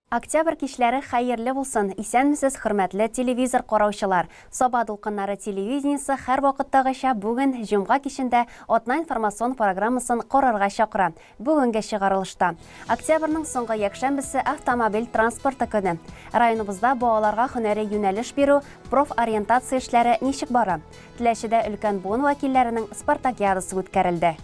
Октябрь кичләре хәерле булсын! Исәнмесез, хөрмәтле телевизор караучылар! Саба дулкыннары телевидениесе һәрвакыттагыча бүген, җомга кичендә атна информацион программасын карарга чакыра. Бүгенге чыгарылышта. Октябрьнең соңгы якшәмбесе автомобиль транспорты көне. Районыбызда балаларга һөнәри юнәлеш бирү, профориентация эшләре ничек бара? Теләчедә өлкән буын вәкилләренең спартакиадасы үткәрелде.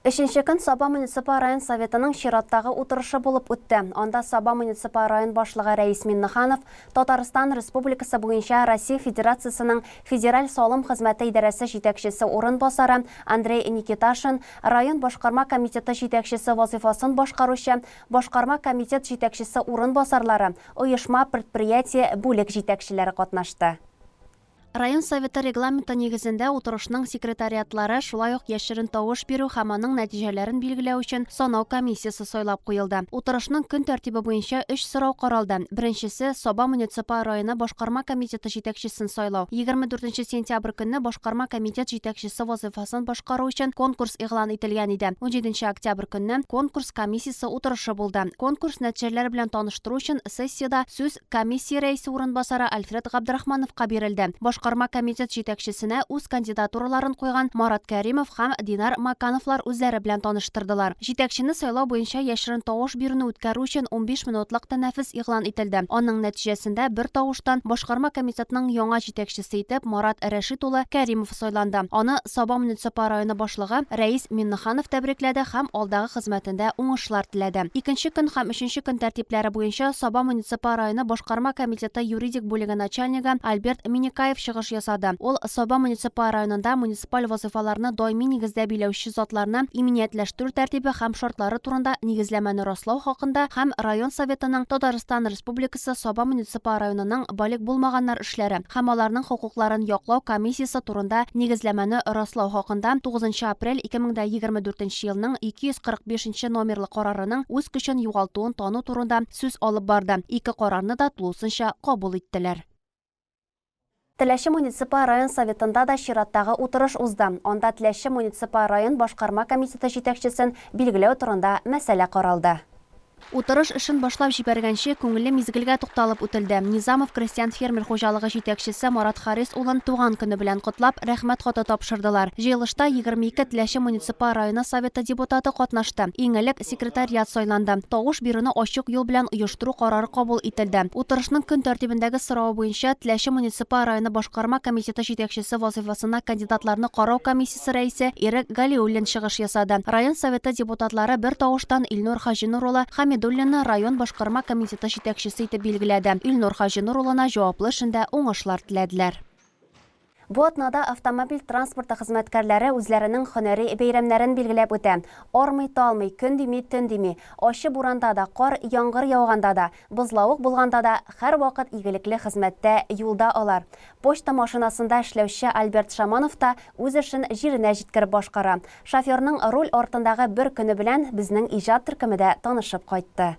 Өченче көн Саба муниципаль район Советының чираттагы утырышы булып үтте. Анда Саба муниципаль район башлыгы Рәис Миннеханов, Татарстан Республикасы буенча Россия Федерациясенең Федераль салым хезмәте идарәсе җитәкчесе урынбасары Андрей Никиташин, район башкарма комитеты җитәкчесе вазыйфасын башкаручы башкарма комитет җитәкчесе урынбасарлары, оешма-предприятие, бүлек җитәкчеләре катнашты. Район Советы регламенты нигезендә утырышның секретариатлары, шулай ук яшерен тавыш бирү һәм аның нәтиҗәләрен билгеләү өчен санау комиссиясе сайлап куелды. Утырышның көн тәртибе буенча өч сорау каралды. Беренчесе, Саба муниципаль районы башкарма комитеты җитәкчесен сайлау. 24 нче сентябрь көнне башкарма комитет җитәкчесе вазыйфасын башкару өчен конкурс игълан ителгән иде. 17 октябрь көнне конкурс комиссиясе утырышы булды. Конкурс нәтиҗәләре белән таныштыру өчен сессиядә сүз Комиссия рәисе урынбасары Альфред Габдрахмановка бирелде. Башкарма комитет җитәкчесенә үз кандидатураларын куйган Марат Кәримов һәм Динар Макановлар үзләре белән таныштырдылар. Җитәкчене сайлау буенча яшерен тавыш бирүне үткәрү өчен 15 минутлык тәнәфес игълан ителде. Аның нәтиҗәсендә бертавыштан башкарма комитетның яңа җитәкчесе итеп Марат Рәшит улы Кәримов сайланды. Аны Саба муниципаль районы башлыгы Рәис Миннеханов тәбрикләде һәм алдагы хезмәтендә уңышлар теләде. Икенче көн һәм өченче көн тәртипләре буенча Саба муниципаль районы башкарма комитеты юридик бүлеге начальнигы Альберт Минекаев чыгыш ясады. Ул Саба муниципаль районында муниципаль вазыйфаларны даими нигездә биләүче затларны иминиятләштерү тәртибе һәм шартлары турында нигезләмәне раслау хакында һәм район Советының Татарстан Республикасы Саба муниципаль районының балигъ булмаганнар эшләре һәм аларның хокукларын яклау комиссиясе турында нигезләмәне раслау хакында 9 нчы апрель 2024 нче елның 245 нче номерлы карарының үз көчен югалтуын тану турында сүз алып барды. Ике карарны да тулысынча кабул иттеләр. Теләче муниципаль район Советында да чираттагы утырыш узды. Анда Теләче муниципаль район башкарма комитеты җитәкчесен билгеләү турында мәсьәлә каралды. Утырыш эшен башлап җибәргәнче, күңелле мизгелгә тукталып үтелде. Низамов крестьян-фермер хуҗалыгы җитәкчесе Марат Харис улын туган көне белән котлап, Рәхмәт хаты тапшырдылар. Җыелышта 22 Теләче муниципаль районы Советы депутаты катнашты. Иң элек секретариат сайланды. Тавыш бирүне ачык юл белән оештыру карары кабул ителде. Утырышның көн тәртибендәге соравы буенча Теләче муниципаль районы башкарма комитеты җитәкчесе вазыйфасына кандидатларны карау комиссиясе рәисе Ирек Галиуллин чыгыш ясады. Район Советы депутатлары бертавыштан Илнур Хаҗинур улы Хәмидуллинны район башкарма комитеты җитәкчесе итеп билгеләде. Илнур Хаҗинур улына җаваплы эшендә уңышлар теләделәр. Бу атнада автомобиль транспорты хезмәткәрләре үзләренең һөнәри бәйрәмнәрен билгеләп үтә. Армый-талмый, көн дими, төн дими, ачы буранда да, кар, яңгыр яуганда да, бозлавык булганда да һәрвакыт игелекле хезмәттә, юлда алар. Почта машинасында эшләүче Альберт Шаманов та үз эшен җиренә җиткереп башкара. Шоферның руль артындагы бер көне белән безнең иҗат төркеме дә танышып кайтты.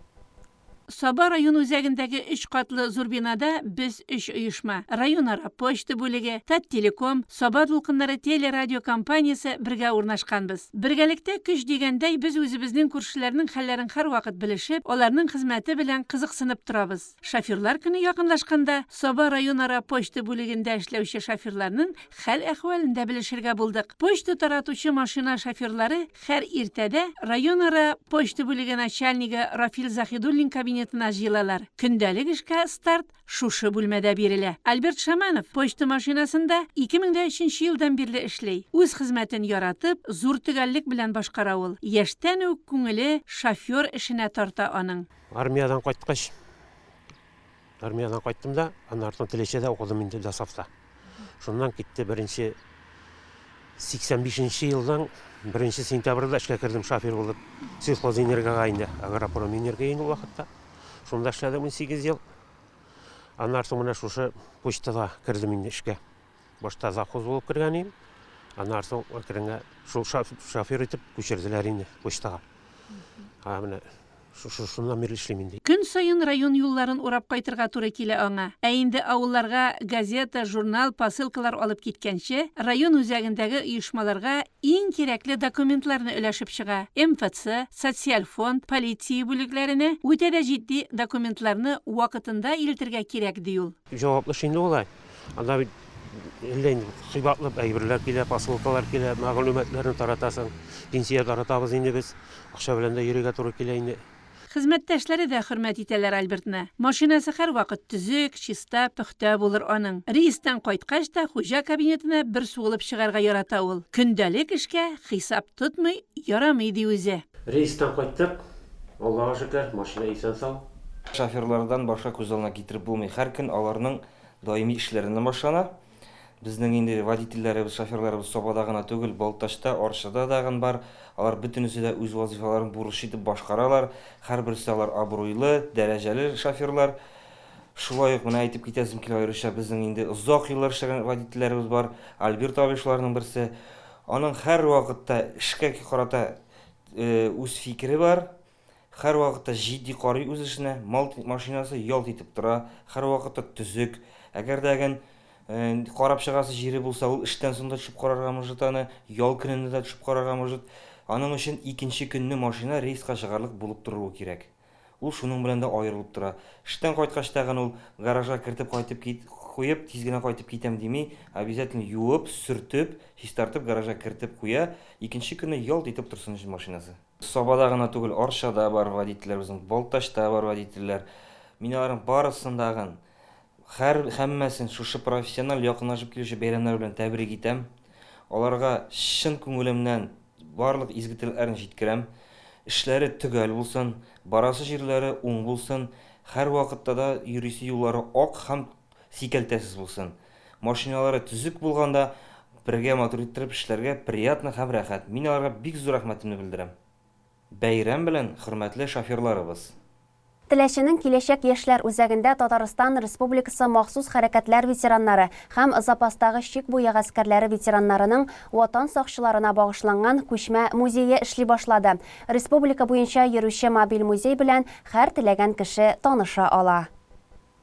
Саба район үзәгендәге өч катлы зур бинада без өч оешма, районара почта бүлеге, Таттелеком, Саба дулкыннары телерадиокомпаниясе бергә урнашканбыз. Бергәлектә көч дигәндәй, без үзебезнең күршеләрнең хәлләрен һәрвакыт белешеп, аларның хезмәте белән кызыксынып торабыз. Шоферлар көне якынлашканда, Саба районара почта бүлегендә эшләүче шоферларның хәл-әхвәлен дә белешергә булдык. Почта таратучы машина шоферлары һәр иртәдә районара почта бүлеге начальнигы Рафил Заһидуллин кабинетына җыелалар. Көндәлек эшкә старт шушы бүлмәдә бирелә. Альберт Шаманов почта машинасында 2003 нче елдан бирле эшли. Үз хезмәтен яратып, зур төгәллек белән башкара ул. Яшьтән үк күңеле шофер эшенә тарта аның. Армиядән кайткач, армиядән кайттым да, аннан артыннан Теләчәдә укыдым инде ДОСАВта. Шуннан китте беренче 85 нче елдан беренче сентябрьдә эшкә кердем шофер булып. Сельхозэнергога инде, Агропромэнерго инде ул вакытта. Шунда эшләдем 18 ел. Аннан соң менә шушы почтага кердем инде эшкә. Башта завхоз булып кергән идем. Аннан соң әкренләп шул шофер итеп күчерделәр инде почтага. Ә менә. Шушы шуннан бирле эшлим инде. Көн саен район юлларын урап кайтырга туры килә аңа. Ә инде авылларга газета, журнал, посылкалар алып киткәнче, район үзәгендәге оешмаларга иң кирәкле документларны өләшеп чыга. МФЦ, Социаль фонд, полиция бүлекләренә үтә дә җитди документларны вакытында илтергә кирәк, ди ул. Җаваплы эш инде ул. Анда бит әллә инде кыйбатлы әйберләр килә, посылкалар килә, мәгълүматларны таратасың. Пенсия таратабыз инде без. Акча белән дә йөрергә туры килә инде. Хезмәттәшләре дә хөрмәт итәләр Альбертны. Машинасы һәрвакыт төзек, чиста, пөхтә булыр аның. Рейстан кайткач та хуҗа кабинетына бер сугылып чыгарга ярата ул. Көндәлек эшкә хисап тотмый ярамый, ди үзе. Рейстан кайттык, Аллага шөкер, машина исән-сау. Шоферлардан башка күз алдына китереп булмый. Һәр көн аларның даими эшләреннән башлана. Безнең инде водительләребез, шоферларыбыз Сабада гына түгел, Балтачта, Арчада дагын бар. Алар бөтенесе дә үз вазыйфаларын бурыч итеп башкаралар. Һәрберсе алар абруйлы, дәрәҗәле шоферлар. Шулай ук менә әйтеп китәсем килә, аеруча безнең инде озак еллар эшләгән водительләребез бар. Альберт абый шуларның берсе. Аның һәрвакытта эшкә карата үз фикере бар. Һәрвакытта җитди карый үз эшенә, мал машинасы ялт итеп тора, һәрвакытта төзек. Әгәр дә әгән карап чыгасы җире булса, ул эштән соң да төшеп карарга может аны, ял көнендә дә төшеп карарга может. Аның өчен икенче көнне машина рейска чыгарлык булып торуы кирәк. Ул шуның белән дә аерылып тора. Эштән кайткач тагын ул гаражга кертеп кайтып кит, куеп, тиз генә кайтып китәм дими, обязательно юып, сөртеп, чистартып гаражга кертеп куя, икенче көнне ялт итеп торсын өчен машинасы. Сабада гына түгел, Арчада бар водительләр безнең, Балтачта бар водительләр. Мин аларның барысын дагын, һәр, һәммәсен шушы профессиональ якынлашып килүче бәйрәмнәр белән тәбрик итәм. Аларга чын күңелемнән барлык изге теләкләрне җиткерәм. Эшләре төгәл булсын, барасы җирләре уң булсын, һәрвакытта да йөрисе юллары ак һәм сикәлтәсез булсын. Машиналары төзек булганда, бергә матур иттереп эшләргә приятно һәм рәхәт. Мин аларга бик зур рәхмәтемне белдерәм. Бәйрәм белән, хөрмәтле шоферларыбыз! Теләченең Киләчәк яшьләр үзәгендә Татарстан Республикасы махсус хәрәкәтләр ветераннары һәм запастагы чик буе гаскәрләре ветераннарының Ватан сакчыларына багышланган күчмә музее эшли башлады. Республика буенча йөрүче мобиль музей белән һәр теләгән кеше таныша ала.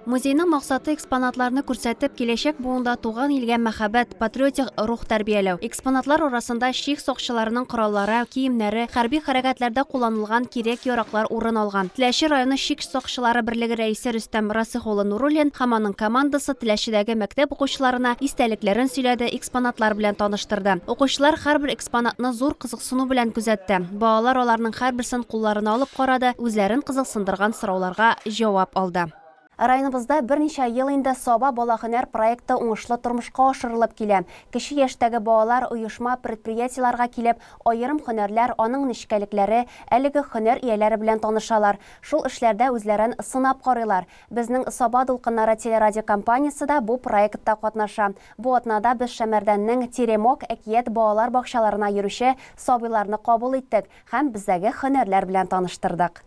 Музейның максаты экспонатларны күрсәтеп, киләчәк буында туган илгә мәхәббәт, патриотик рух тәрбияләү. Экспонатлар арасында чик сакчыларының кораллары, киемнәре, хәрби хәрәкәтләрдә кулланылган кирәк-яраклар урын алган. Теләче районы чик сакчылары берлеге рәисе Рөстәм Расых улы Нуруллин һәм аның командасы Теләчедәге мәктәп укучыларына истәлекләрен сөйләде, экспонатлар белән таныштырды. Укучылар һәрбер экспонатны зур кызыксыну белән күзәтте. Балалар аларның һәрберсен кулларына алып карады, үзләрен кызыксындырган сорауларга җавап алды. Районыбызда берничә ел инде Саба бала һөнәр проекты уңышлы тормышка ашырылып килә. Кече яшьтәге балалар оешма-предприятиеләргә килеп, аерым һөнәрләр, аның нечкәлекләре, әлеге һөнәр ияләре белән танышалар, шул эшләрдә үзләрен сынап карыйлар. Безнең Саба дулкыннары телерадиокомпаниясе дә бу проектта катнаша. Бу атнада без Шәмәрдәннең Теремок, Әкият балалар бакчаларына йөрүче сабыйларны кабул иттек һәм бездәге һөнәрләр белән таныштырдык.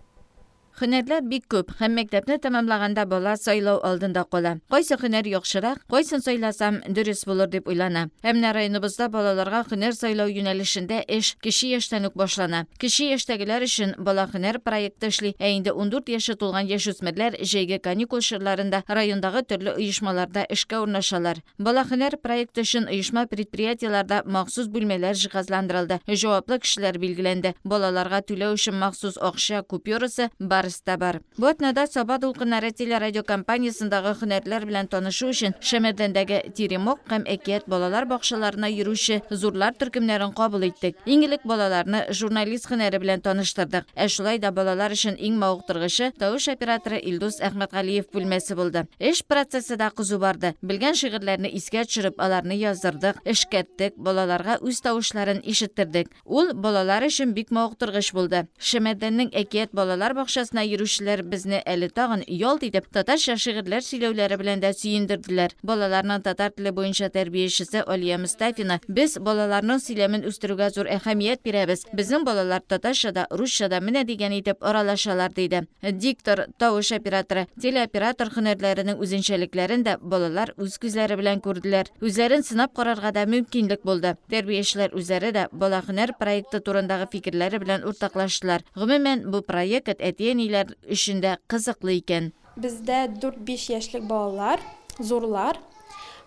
Һөнәрләр бик күп һәм мәктәпне тәмамлаганда бала сайлау алдында кала. Кайсы һөнәр яхшырак, кайсын сайласам, дөрес булыр дип уйлана. Ә менә районыбызда балаларга һөнәр сайлау юнәлешендә эш кече яшьтән үк башлана. Кече яшьтәгеләр өчен Бала һөнәр проекты эшли, ә инде 14 яше тулган яшүсмерләр җәйге каникул чорларында райондагы төрле оешмаларда эшкә урнашалар. Бала һөнәр проекты өчен оешма-предприятиеләрдә махсус бүлмәләр җиһазландырылды, җаваплы кешеләр билгеләнде, балаларга түләү өчен махсус акча купюрасы, барс та бар. Бу атнада Саба дулкыннары телерадиокомпаниясендагы һөнәрләр белән танышу өчен Шәмәрдәндәге Теремок һәм Әкият балалар бакчаларына йөрүче зурлар төркемнәрен кабул иттек. Иң элек балаларны журналист һөнәре белән таныштырдык. Ә шулай да балалар өчен иң мавыктыргычы тавыш операторы Илдус Әхмәтгалиев бүлмәсе булды. Эш процессы да кызу барды. Белгән шигырьләрне искә төшереп, аларны яздырдык, эшкәрттек, балаларга үз тавышларын ишеттердек. Ул балалар өчен бик мавыктыргыч булды. Шәмәрдәннең Әкият балалар бакчасына бакчасына йөрүчеләр безне әле тагын ялт итеп татарча шигырьләр сөйләүләре белән дә сөендерделәр. Балаларның татар теле буенча тәрбиячесе Алия Мостафина, Без балаларның сөйләмен үстерүгә зур әһәмият бирәбез. Безнең балалар татарча да, русча да менә дигән итеп аралашалар, диде. Диктор, тавыш операторы, телеоператор һөнәрләренең үзенчәлекләрен дә балалар үз күзләре белән күрделәр. Үзләрен сынап карарга да мөмкинлек булды. Тәрбиячеләр үзләре дә Бала һөнәр проекты турындагы фикерләре белән уртаклаштылар. Гомумән, бу проект әти-әниләр өчен дә кызыклы икән. Бездә дүрт-биш яшьлек балалар, зурлар.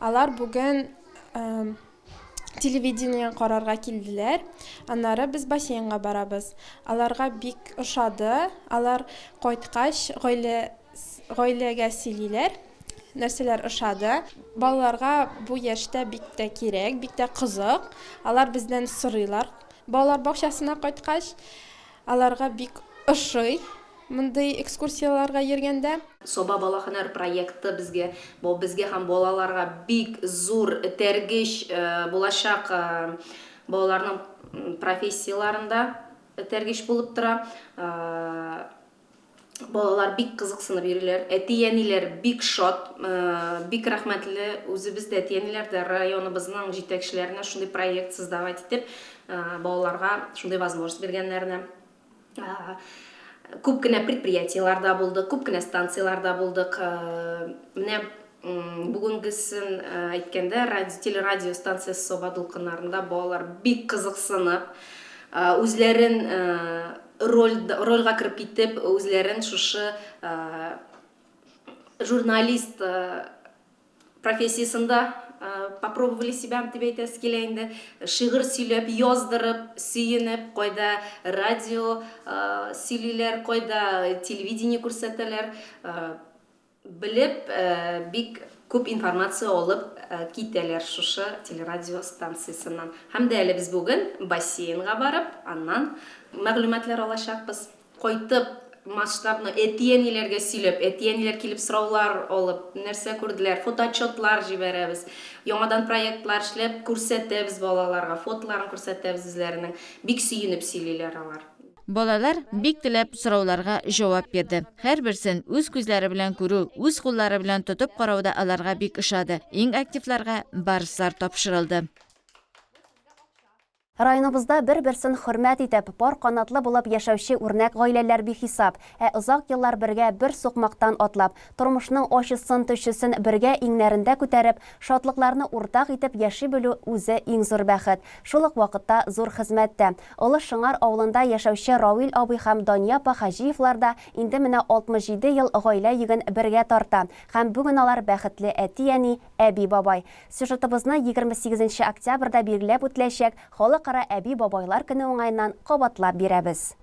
Алар бүген телевидение карарга килделәр. Аннары без бассейнга барабыз. Аларга бик ошады. Алар кайткач, гаилә гаиләгә сөйлиләр, нәрсәләр ошады. Балаларга бу яшьтә бик тә кирәк, бик тә кызык. Алар бездән сорыйлар. Балалар бакчасына кайткач, аларга бик ошый мондый экскурсияләргә йөргәндә. Саба бала һөнәр проекты безгә, безгә һәм балаларга бик зур этәргеч булачак балаларның профессияләрендә этәргеч булып тора. Балалар бик кызыксынып йөриләр, әти-әниләр бик шат, бик рәхмәтле. Үзебез дә, әти-әниләр дә районыбызның җитәкчеләренә шундый проект создавать итеп, балаларга шундый возможность биргәннәренә. Күп кенә предприятиеләрдә булдык, күп кенә станцияләрдә булдык. Менә бүгенгесен әйткәндә, радио, телерадио станциясе Саба дулкыннарында балалар бик кызыксынып, үзләрен роль, рольгә кереп китеп, үзләрен шушы журналист профессиясендә попробовали себя дип әйтәсе килә инде. Шигырь сөйләп, яздырып, сөенеп, кайда радио сөйлиләр, кайда телевидение күрсәтәләр. Белеп, бик күп информация алып китәләр шушы телерадио станциясеннән. Һәм дә әле без бүген бассейнга барып, аннан мәгълүматлар алачакбыз. Кайтып, масштабно әти-әниләргә сөйләп, әти-әниләр килеп сораулар алып, нәрсә күрделәр, фотоотчетлар җибәрәбез. Яңадан проектлар эшләп күрсәтәбез балаларга, фотоларын күрсәтәбез үзләренең. Бик сөенеп сөйлиләр алар. Балалар бик теләп сорауларга җавап бирде. Һәрберсен үз күзләре белән күрү, үз куллары белән тотып карау да аларга бик ошады. Иң активларга барслар тапшырылды. Районыбызда бер-берсен хөрмәт итеп, пар канатлы булып яшәүче үрнәк гаиләләр бихисап. Ә озак еллар бергә бер сукмактан атлап, тормышның ачысын-төчесен бергә иңнәрендә күтәреп, шатлыкларны уртак итеп яши белү үзе иң зур бәхет. Шул ук вакытта зур хезмәт тә. Олы Шыңар авылында яшәүче Равил абый һәм Дания апа Хаҗиевлар да инде менә 67 ел гаилә йөген бергә тарта. Һәм бүген алар бәхетле әти-әни, әби-бабай. Сюжетыбызны 28 нче октябрьдә билгеләп үтеләчәк Халыкара әби-бабайлар көне уңаеннан кабатлап бирәбез.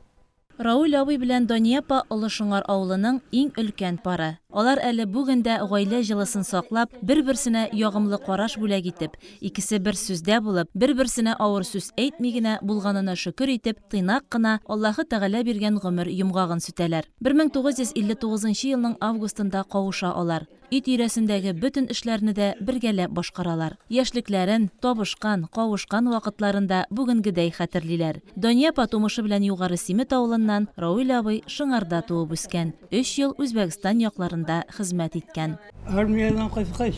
Рауль абый белән Дания апа Олы Шыңар авылының иң өлкән пары. Алар әле бүген дә гаилә җылысын саклап, бер-берсенә ягымлы караш бүләк итеп, икесе бер сүздә булып, бер-берсенә авыр сүз әйтми генә, булганына шөкер итеп, тыйнак кына, Аллаһы Тәгалә биргән гомер йомгагын сүтәләр. 1959 нчы елның августында кавыша алар. Өй тирәсендәге бөтен эшләрне дә бергәләп башкаралар. Яшьлекләрен, табышкан, кавышкан вакытларын да бүгенгедәй хәтерлиләр. Дания апа тумышы белән Югары Симет авылыннан, Рауил абый Шыңарда туып үскән, өч ел Үзбәкстан якларында хезмәт иткән. Армиядән кайткач,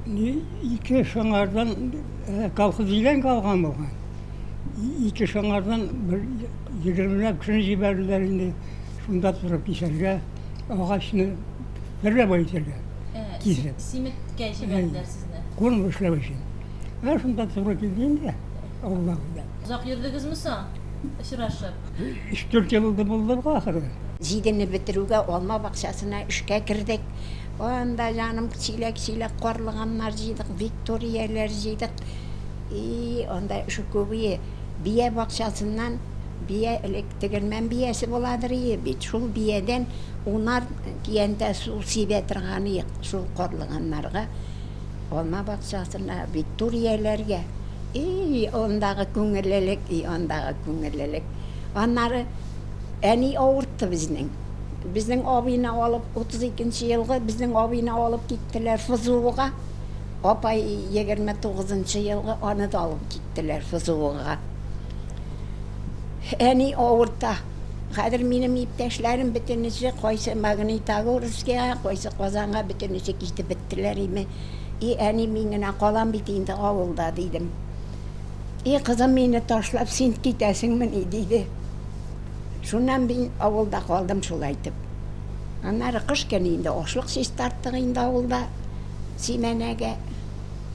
ике Шыңардан колхоз делянка алган булган. Ике Шыңардан бер егермеләп кешене җибәрделәр инде, шунда торып кисәргә. Агачны бергә бай итәргә. Кисеп. Симеткә җибәрделәр сезне. Курм эшләү өчен. Ә шунда туры килде инде. Алла белән. Озак йөрдегезме соң очрашып? Өч-дүрт ел булды ахыры. Җидене бетерүгә алма бакчасына эшкә кердек. Анда, җаным, чиләк-чиләк карлыганнар җыйдык, викторияләр җыйдык. И, анда эше күп ие. Бия бакчасыннан бия элек Тегермән биясе буладыр ие бит, шул биядән унар киянтә су сибә торган иек шул карлыганнарга, алма бакчасына, викторияләргә. И, андагы күңеллелек, и, андагы күңеллелек. Аннары әни авыртты безнең. Безнең абыйны алып, 32 нче елгы безнең абыйны алып киттеләр ФЗУга. Апай 29 нчы елгы, аны да алып киттеләр ФЗУга. Әни авырта. Хәзер минем иптәшләрем бөтенесе кайсы Магнитогорскига, кайсы Казанга бөтенесе китеп беттеләр име. И, әни, мин генә калам бит инде авылда, дидем. И, кызым, мине ташлап син китәсеңмени, диде. Шуннан мин авылда калдым шулай итеп. Аннары кыш көне инде ашлык чистарттык инде авылда, симәнәгә.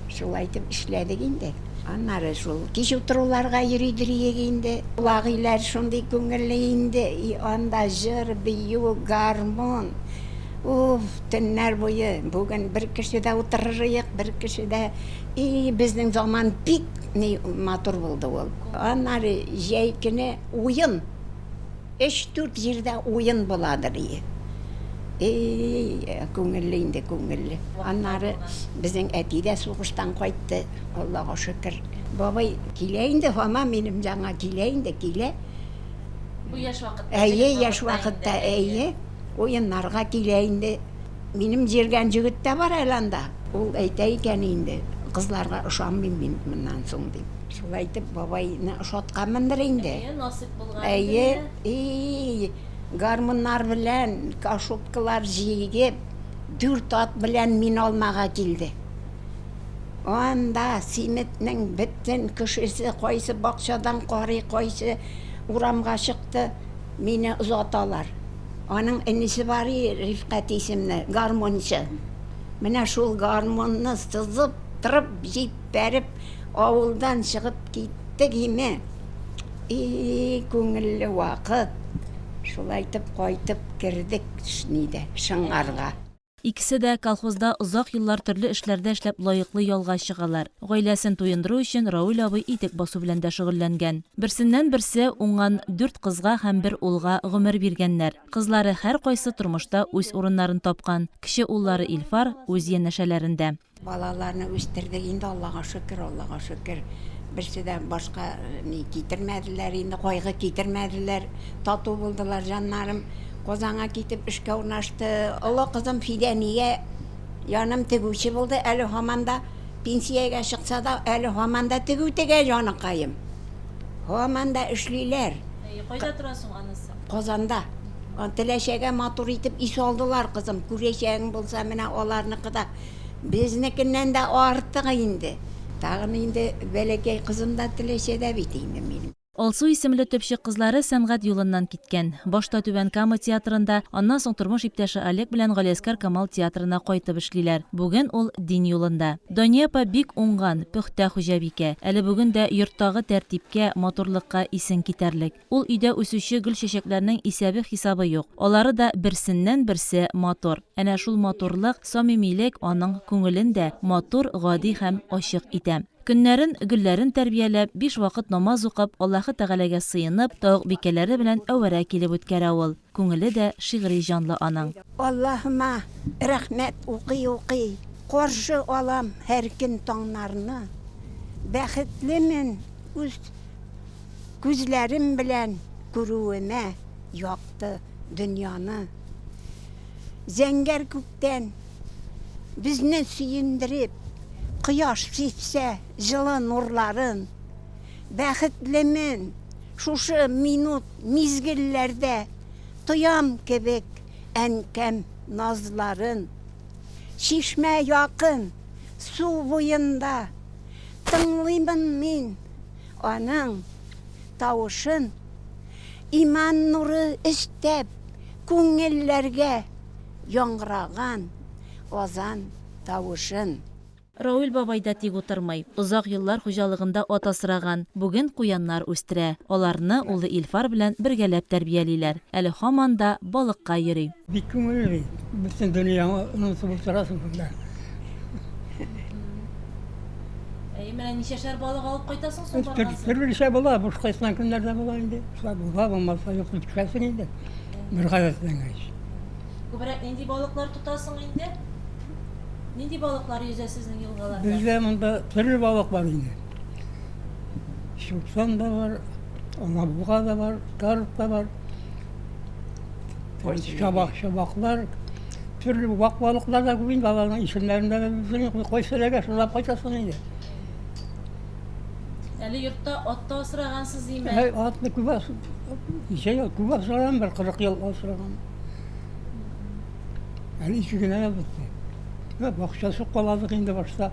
Шулай итеп эшләдек инде. Аннары шул кич утыруларга йөридер иек инде. Кулак өйләр шундый күңелле инде, и анда җыр, бию, гармун. Уф, төннәр буе. Бүген бер кеше дә утырыр иек, бер кеше дә. И, безнең заман бик ни матур булды ул. Аннары җәй көне уен. Өч-дүрт җирдә уен буладыр ие. И, күңелле инде, күңелле. Аннары безнең әти дә сугыштан кайтты, Аллага шөкер. Бабай килә инде, һаман минем янга килә инде, килә. Бу яшь вакытта. Әйе, яшь вакытта, әйе. Уеннарга килә инде. Минем җиргән җегет тә бар әле анда. Ул әйтә икән инде, кызларга ошамыйм мин моннан соң дип. Шулай итеп бабайны ошатканмындыр инде. Әйе, насыйп булган инде. Әйе, и, гармуннар белән, кашупкалар җигеп, дүрт ат белән мин алмага килде. Анда Симетнең бөтен кешесе кайсы бакчадан карый, кайсы урамга чыкты, мине озаталар. Аның энесе бар и, Рифкать исемле, гармунчы. Менә шул гармунны сызып торып җиппәреп, авылдан чыгып киттек име. И, күңелле вакыт. Шулай итеп кайтып кердек нидә, Шыңарга. Икесе дә колхозда озак еллар төрле эшләрдә эшләп лаеклы ялга чыгалар. Гаиләсен туендыру өчен Рауил абый итек басу белән дә шөгыльләнгән. Берсеннән-берсе уңган дүрт кызга һәм бер улга гомер биргәннәр. Кызлары һәркайсы тормышта үз урыннарын тапкан. Кече уллары Илфар үз янәшәләрендә. Балаларны үстердек инде, Аллага шөкер, Аллага шөкер. Берсе дә башка ни китермәделәр инде, кайгы китермәделәр. Тату булдылар җаннарым. Казанга китеп эшкә урнашты. Олы кызым Фидәния яным тегүче булды, әле һаман да пенсиягә чыкса да, әле һаман да тегү тегә җаныкаем. Һаман да эшлиләр. Әйе, кайда тора соң анысы? Казанда. Теләчәгә матур итеп өй салдылар, кызым. Күрәчәгең булса, менә аларныкы да Безнекеннән дә артык инде. Тагын инде бәләкәй кызым да Теләчәдә бит инде минем. Алсу исемле төпчек кызлары сәнгать юлыннан киткән. Башта Түбән Кама театрында, аннан соң тормыш иптәше Олег белән Галиәскар Камал театрына кайтып эшлиләр. Бүген ул дин юлында. Дания апа бик уңган, пөхтә хуҗабикә. Әле бүген дә йорттагы тәртипкә, матурлыкка исең китәрлек. Ул өйдә үсүче гөл-чәчәкләрнең исәбе-хисабы юк. Алары да берсеннән-берсе матур. Әнә шул матурлык, самимилек аның күңелен дә матур, гади һәм ачык итә. Көннәрен гөлләрен тәрбияләп, биш вакыт намаз укып, Аллаһы Тәгаләгә сыенып, тавыкбикәләре белән әвәрә килеп үткәрә ул. Күңеле дә шигъри җанлы аның. Аллаһыма рәхмәт укый-укый, каршы алам һәр көн таңнарны. Бәхетлемен, үз Күзләрем белән күрүемә якты дөньяны. Зәңгәр күктән безне сөендереп, кояш сипсә җылы нурларын. Бәхетлемен шушы минут, мизгелләрдә тоям кебек әнкәм назларын. Чишмә якын, су буенда тыңлыймын мин. Аның тавышын иман нуры өстәп, күңелләргә яңгыраган азан тавышын. Рауил бабай да тик утырмый. Озак еллар хуҗалыгында ат асраган, бүген куяннар үстерә. Аларны улы Илфар белән бергәләп тәрбиялиләр. Әле һаман да балыкка йөри. Бик күңелле бит. Бөтен дөньяңы онытып утырасың шунда. Әй, менә ничәшәр балык алып кайтасың соң барган саен? Төрлечә була, буш кайткан көннәр дә була инде. Шулай була, булмаса юк дип төшәсең инде. Бер гадәтләнгәч. Күбрәк нинди балыклар тотасың инде? Нинди балыклар йөзә сезнең елгаларда? Бездә монда төрле балык бар инде. Чуртан да бар, алабуга да бар, карп та бар. Чабак, чабаклар, төрле вак балыклар да күп инде, аларның исемнәрен дә белмим. Кайсы эләгә, шунлап кайтасың инде. Әле йортта ат та асрагансыз, име? Әй, атны күп ас, ничә ел күп асраган, бер 40 ел асраган. Әле ике генә ел бетте. Вә бакча сукаладык инде башта,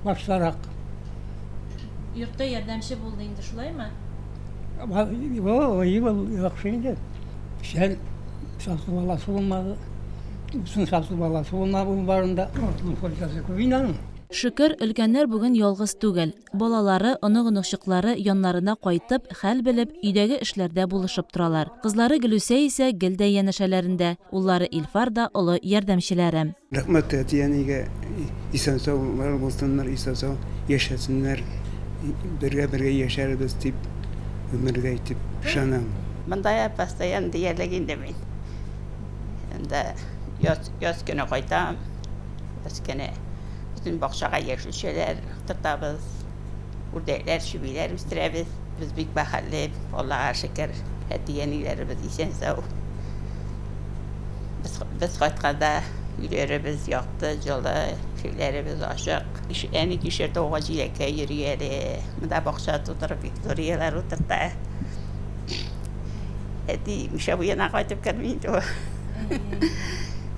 баштарак. Йортта ярдәмче булды инде, шулаймы? Ой, ул яхшы инде. Печән сатып аласы булмады. Утын сатып аласы булмады ул барында. Атның файдасы күп инде аның. Шөкер, өлкәннәр бүген ялгыз түгел. Балалары, онык-оныкчыклары яннарына кайтып, хәл белеп, өйдәге эшләрдә булышып торалар. Кызлары Гөлүсә исә гел дә янәшәләрендә, уллары Илфар да олы ярдәмчеләре. Рәхмәт әти-әнигә, исән-саулар булсыннар, исән-сау яшәсеннәр, бергә-бергә яшәрбез дип гомергә итеп ышанам. Монда постоянно диярлек инде мин. Монда яз, яз көне кайтам, яз көне бөтен бакчага яшелчәләр утыртабыз, үрдәкләр, чебиләр үстерәбез. Без бик бәхетле, Аллага шөкер, әти-әниләребез исән-сау. Без, без кайтканда өйләребез якты, җылы, ишекләребез ачык. Әни кишер тауга җиләккә йөри әле. Монда бакча тутырып викторияләр утырта. Әти Мишә буена кайтып керми инде ул.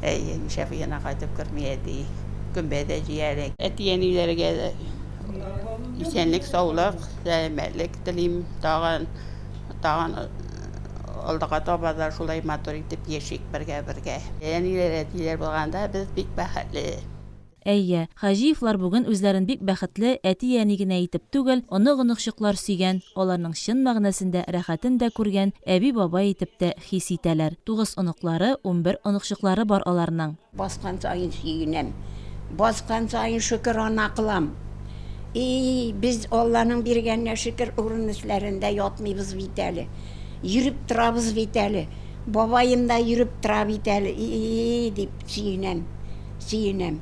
Әйе, Мишә буена кайтып керми әти. Гөмбә дә җыя әле. Әти-әниләргә исәнлек, саулык, сәламәтлек телим. Тагын, тагын алдыга таба да шулай матур итеп яшик бергә-бергә. Әниләр, әтиләр булганда без бик бәхетле. Әйе, Хаҗиевлар бүген үзләрен бик бәхетле, әти-әни генә итеп түгел, онык-оныкчыклар сөйгән, аларның чын мәгънәсендә рәхәтен дә күргән әби-бабай итеп тә хис итәләр. Тугыз оныклары, 11 оныкчыклары бар аларның. Баскан саен сөенәм. Баскан саен шөкерана кылам. И, без Алланың биргәненә шөкер, урын өсләрендә ятмыйбыз бит әле. Йөреп торабыз бит әле. Бабаем да йөреп тора бит әле, и-и-и, дип сөенәм, сөенәм.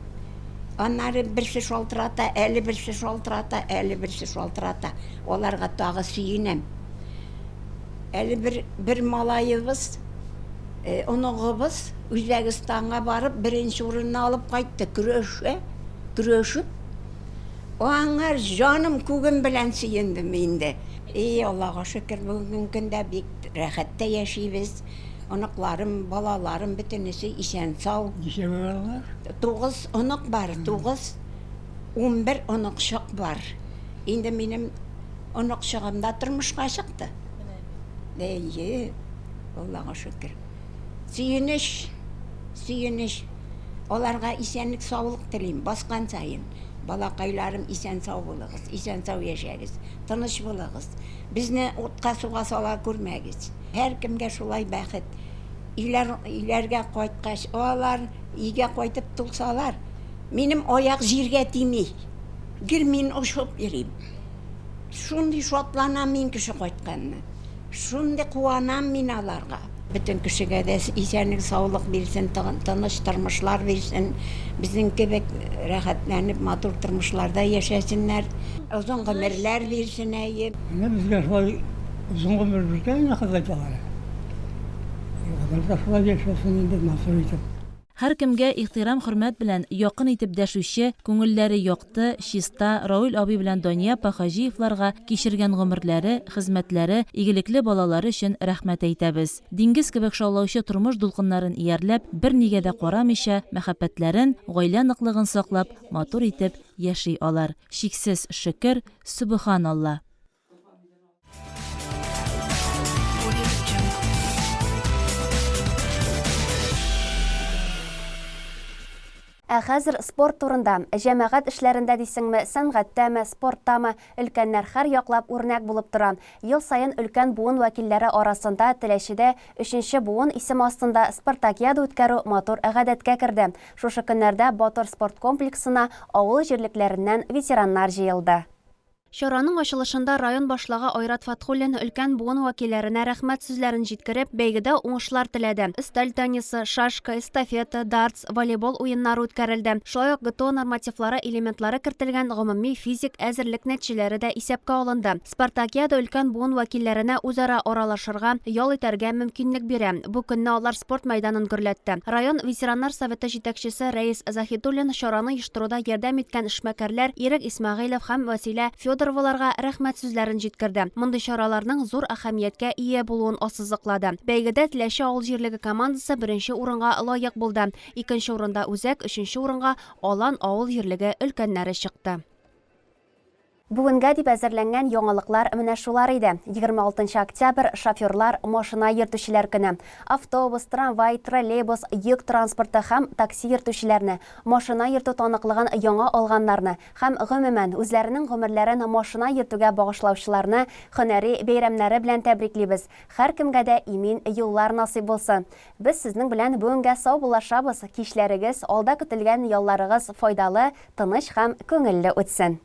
Аннары берсе шалтырата, әле берсе шалтырата, әле берсе шалтырата. Аларга тагы сөенәм. Әле бер, бер малаебыз, э, оныгыбыз Үзбәкстанга барып беренче урынны алып кайтты. Көрәшә, көрәшеп. Аңар җаным күгем белән сөендем инде. И, Аллага шөкер, бүгенге көндә бик рәхәттә яшибез. Оныкларым, балаларым бөтенесе исән-сау. Ничә бала бар? Тугыз онык бар, тугыз, 11 оныкчык бар. Инде минем оныкчыгым да тормышка чыкты. Әйе, Аллага шөкер. Сөенеч, сөенеч. Аларга исәнлек, саулык телим, баскан саен. Балакайларым, исән-сау булыгыз, исән-сау яшәгез, тыныч булыгыз. Безне утка-суга сала күрмәгез. Һәркемгә шулай бәхет. Өйләр, өйләргә кайткач, алар өйгә кайтып тулсалар, минем аяк җиргә тими. Гел мин очып йөрим. Шундый шатланам мин кеше кайтканны. Шундый куанам мин аларга. Бөтен кешегә дә исәнлек, саулык бирсен, тыныч тормышлар бирсен. Безнең кебек рәхәтләнеп матур тормышларда яшәсеннәр. Озын гомерләр бирсен, әйе. Менә безгә шулай озын гомер биргән инде Ходай Тәгалә. Алар да шулай яшәсен инде матур итеп. Һәркемгә ихтирам-хөрмәт белән, якын итеп дәшүче, күңелләре якты, чиста Рауил абый белән Дания апа Хаҗиевларга кичергән гомерләре, хезмәтләре, игелекле балалары өчен рәхмәт әйтәбез. Диңгез кебек шаулаучы тормыш дулкыннарын иярләп, бернигә дә карамыйча, мәхәббәтләрен, гаилә ныклыгын саклап, матур итеп яши алар. Чиксез шөкер, сөбеханалла! Ә хәзер спорт турында. Җәмәгать эшләрендә дисеңме, сәнгатьтәме, спорттамы, өлкәннәр һәр яклап үрнәк булып тора. Ел саен өлкән буын вәкилләре арасында Теләчедә Өченче буын исеме астында спартакиада үткәрү матур гадәткә керде. Шушы көннәрдә Батыр спорт комплексына авыл җирлекләреннән ветераннар җыелды. Чараның ачылышында район башлыгы Айрат Фәтхуллин өлкән буын вәкилләренә рәхмәт сүзләрен җиткереп, бәйгедә уңышлар теләде. Өстәл теннисы, шашка, эстафета, дартс, волейбол уеннары үткәрелде. Шулай ук ГТО нормативлары элементлары кертелгән гомуми физик әзерлек нәтиҗәләре дә исәпкә алынды. Спартакиада өлкән буын вәкилләренә үзара аралашырга, ял итәргә мөмкинлек бирә. Бу көнне алар спорт мәйданын гөрләтте. Район ветераннар советы җитәкчесе Рәис Заһидуллин чараны оештыруда ярдәм иткән эшмәкәрләр Ирек Исмәгыйлев һәм Вәсилә Федорова Федороваларга рәхмәт сүзләрен җиткерде, мондый чараларның зур әһәмияткә ия булуын ассызыклады. Бәйгедә Теләче авыл җирлеге командасы беренче урынга лаек булды. Икенче урында Үзәк, өченче урынга Алан авыл җирлеге өлкәннәре чыкты. Бүгенгә дип әзерләнгән яңалыклар менә шулар иде. 26 нчы октябрь, шоферлар, машина йөртүчеләр көне. Автобус, трамвай, троллейбус, йөк транспорты һәм такси йөртүчеләрне, машина йөртү таныклыгын яңа алганнарны һәм, гомумән, үзләренең гомерләрен машина йөртүгә багышлаучыларны һөнәри бәйрәмнәре белән тәбриклибез. Һәркемгә дә имин юллар насыйп булсын. Без сезнең белән бүгенгә саубуллашабыз, кичләрегез, алда көтелгән ялларыгыз файдалы, тыныч һәм күңелле үтсен!